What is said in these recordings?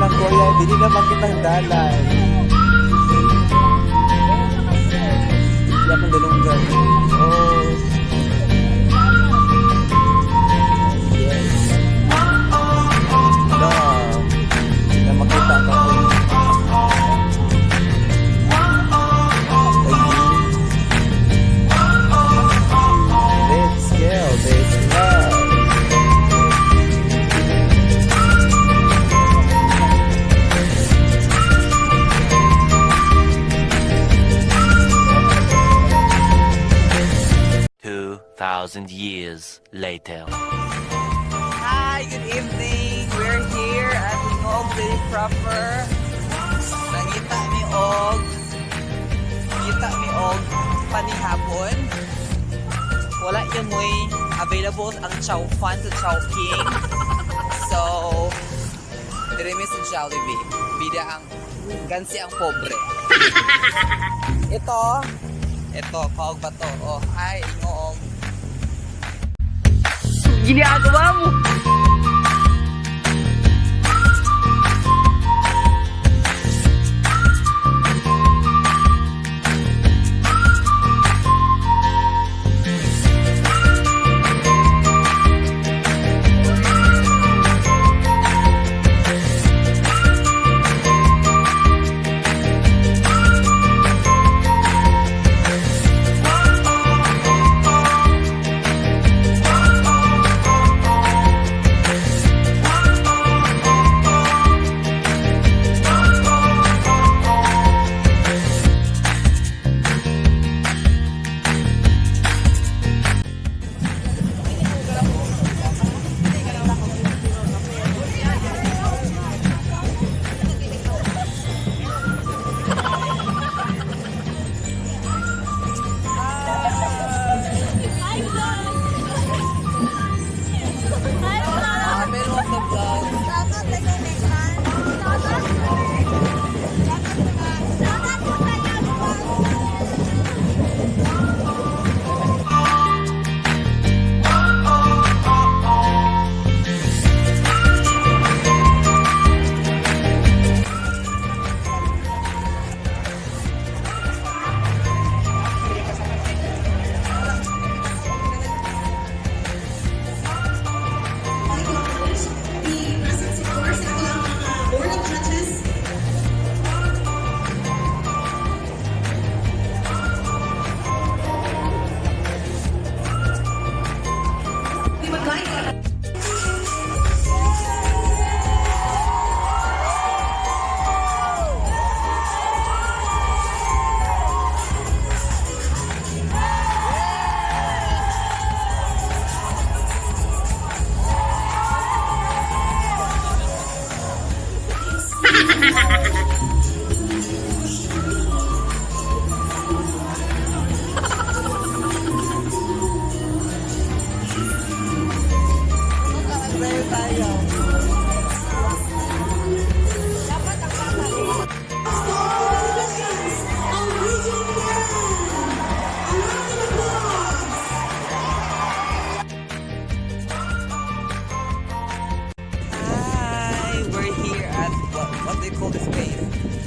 lang, kuya. Dili naman kitang dalan. Hindi akong dalunggan. Oh. Yes. No. Na makita ka ko. Let's go, let's go. 2,000 years later. Hi, good evening. We're here at Gingoog City proper. Nangita mi og ngita mi og panihapon. Wala gyud moy available ang chow fan sa Chowking. So, dire mi sa Jollibee. Bida ang gansi ang pobre. Ito, ito, kaog ba to? Oh, ay, ingoog. Ginagawa mo! Ah, pero sa vlog. The presence, of course, ito ang mga board of judges. We would like to Congratulations on Region 10! A round of applause! Hi! We're here at, what do you call this place?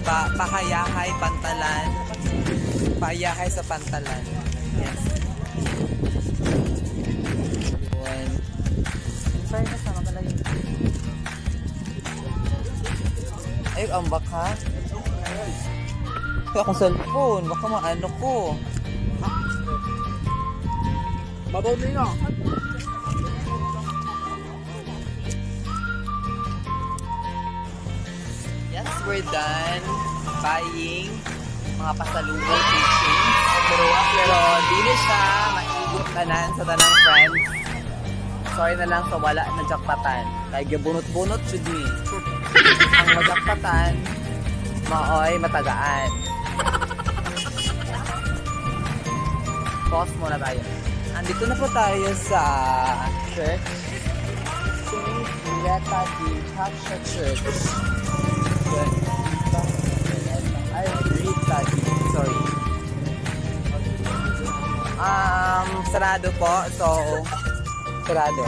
Pahayahay, Pantalan. Pahayahay sa Pantalan. Yes. Yun. In fairness naman pala yun. Ay, ang baka. Ito akong cellphone. Baka maano ko. Babaw na yun ah. Yes, we're done buying mga pasalubong keychains. Pero dili siya maigot tanan sa tanang friends. Sorry na lang sa wala na jackpatan. Kay gabunot-bunot jud mi. Ang majakpatan, maoy matagaan. Pause muna tayo. Andito na po tayo sa church. Saint Rita de Cascia Church. Good. Ay, Rita de, sorry. Sarado po. So, sarado.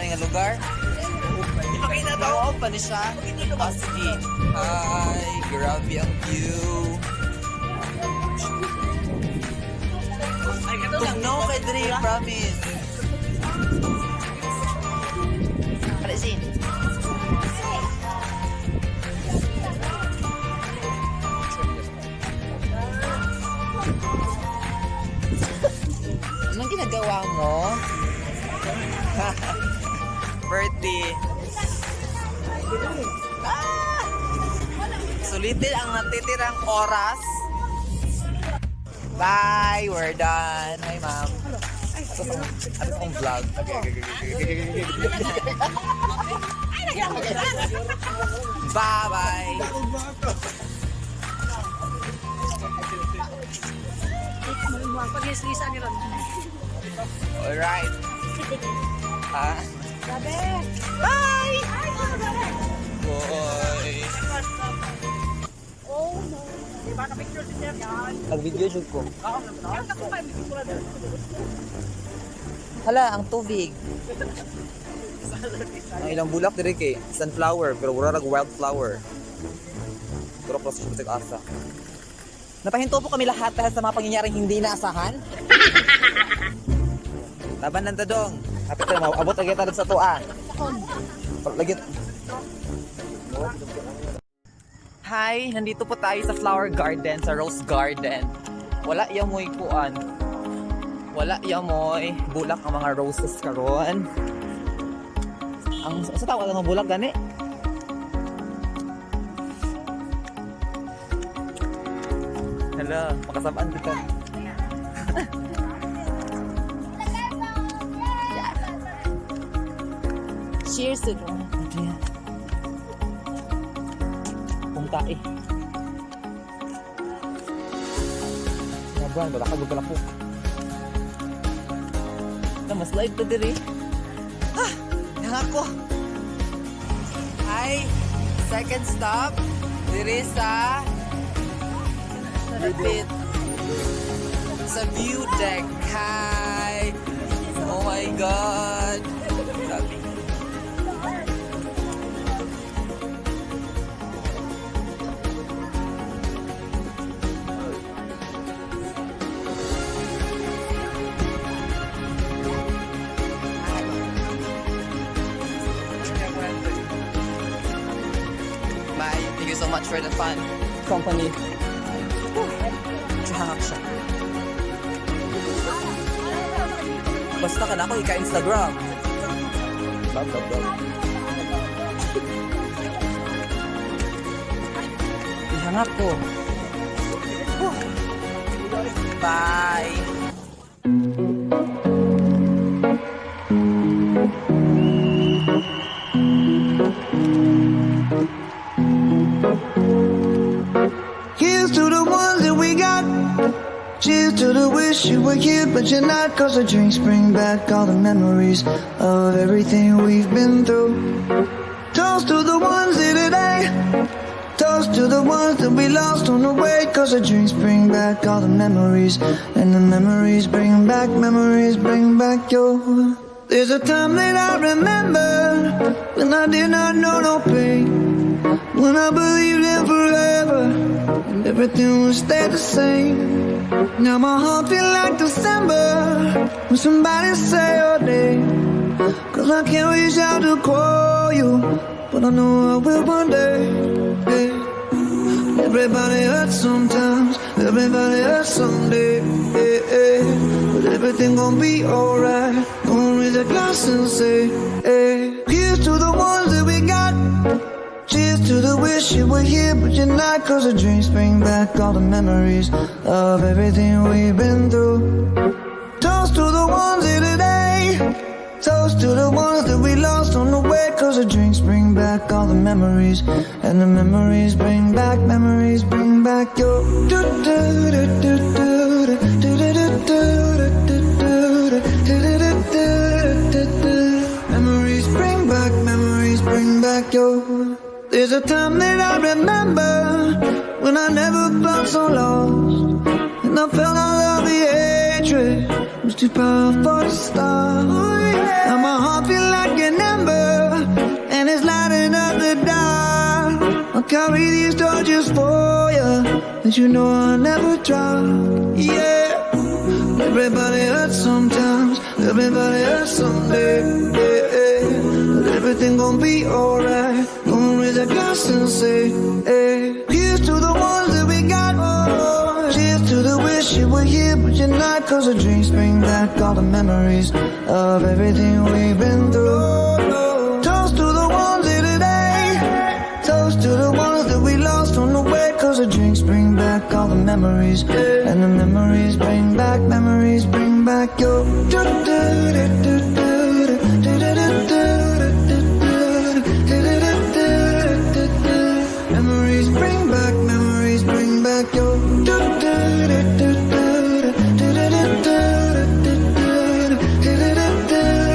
nga lugar? Ipakita pa ni siya. Ah, sige. Hi, grabe ang view. Tugnaw kay diri, promise. Sin. Anong ginagawa mo? Birthday. Ah! Sulitin ang natitirang oras. Bye! We're done. Hi, ma'am. Ito akong vlog. Bye-bye! Pag-islisa ni Ron. Alright. Ha? Bye! Boy. Nag-video shoot ko. Hala, ang tubig. Ang ilang bulak dire kay sunflower pero wala rag wildflower. Pero cross siya sa asa. Napahinto po kami lahat dahil sa mga pangyayaring hindi naasahan. Laban ng tadong. Kapit na, abot lagi tayo sa tuwa. Lagi. Hi, nandito po tayo sa flower garden, sa rose garden. Wala yamoy kuan. Wala yamoy bulak ang mga roses karon. Ang sa tawag ang bulak gani? Hala, makasabaan kita. Cheers to them. Kung tae. Laban, wala ka gugulapok. Na, mas live pa diri. Ah! Nangako! Hi! Second stop, diri sa Repeat. Sa view deck. Hi! Oh my God! Grabe. Bye. Thank you so much for the fun company. Tsahangak siya. Basta ka na ako, ika-Instagram. Blah, blah, blah. Ihangak ko. Whew. Bye! Here's to the ones that we got. Cheers to the wish you were here, but you're not. 'Cause the drinks bring back all the memories of everything we've been through. Toast to the ones here today. Toast to the ones that we lost on the way. 'Cause the drinks bring back all the memories. And the memories bring back your. There's a time that I remember when I did not know no pain. When I believed in forever and everything would stay the same. Now my heart feel like December when somebody say your name. 'Cause I can't reach out to call you, but I know I will one day. Yeah. Everybody hurts sometimes, everybody hurts someday. Yeah. But everything gon' be alright. Gonna raise a glass and say, hey. Here's to the ones that we got. Cheers to the wish you were here, but you're not. 'Cause the drinks bring back all the memories of everything we've been through. Toast to the ones here today. Toast to the ones that we lost on the way. 'Cause the drinks bring back all the memories. And the memories bring back your. Do do do do do do do do do do do do do do do do do. Memories bring back your. There's a time that I remember when I never felt so lost. And I felt all of the Hatred was too powerful to stop. Now my heart feel like an ember, and it's lighting up the dark. I'll carry these torches for you, that you know I'll never drop. Yeah. Everybody hurts sometimes, everybody hurts someday. Yeah. But everything gon' be alright. Gonna raise a glass and say, hey. Here's to the ones that we got. Oh, cheers to the wish you were here, but you're not. 'Cause the drinks bring back all the memories of everything we've been through. Toast to the ones here today. Toast to the ones that we lost on the way. 'Cause the drinks bring back all the memories. And the memories bring back your do do do do do.